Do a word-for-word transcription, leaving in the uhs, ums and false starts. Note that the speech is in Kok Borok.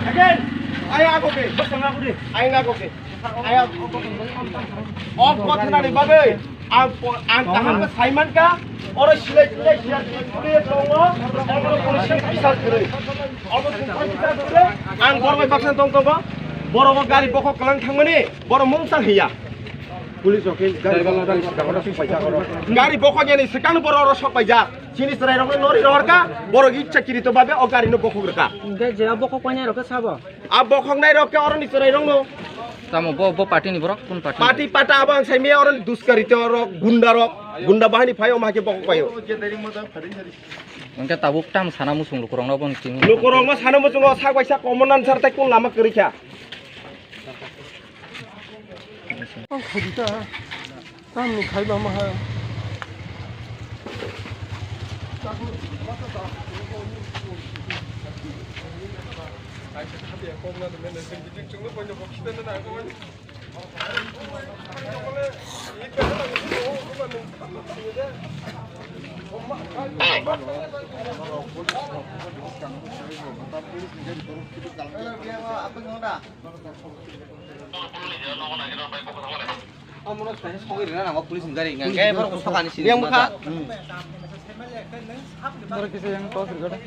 Again, ayang ako ke. Ayang ako ke. Ayang. Off kotha nani bagwi ang po-, ang kaham khe sai mankha, oro silai silai siya silai tongo, obo police ni bisar kwrwi. Obo police ni bisar kwrwi. Ang borok bai baksa tong tongo, borok o gari bokhok kwlang thangmani, borok mung tang hiya. Police rok khe gari bokhok gari swkang oro swk paijak oro. Gari bokhok yani swkang borok oro sok paijak. Chini chwrai rokno nori rohor kha, borok ichha kirito babe o gari no bokhok rwkha. Hingke je bokhok painai rok khe sabo? A bokhok nai rok khe oroni chwrai rokno. Tamo bo, bo party ni borok, kun party ni? Party pata abo ang sai miya oroni duskarito rok, gunda rok, gunda bahani phai o ma khe bokhok paio. Hingke tabuk tam sana muchung lukurok no bo ni tini. Lukurok no sana muchung o sak bai sak common answer tai kun lama kwrwi kha. Ang khaji ta, tamni khai ba ma ha. Omono kaisa sogwi rwna nango police ni gari hwnka khe borok sokani sini. Yang bwkha. Borok kisa yang tos rwgada.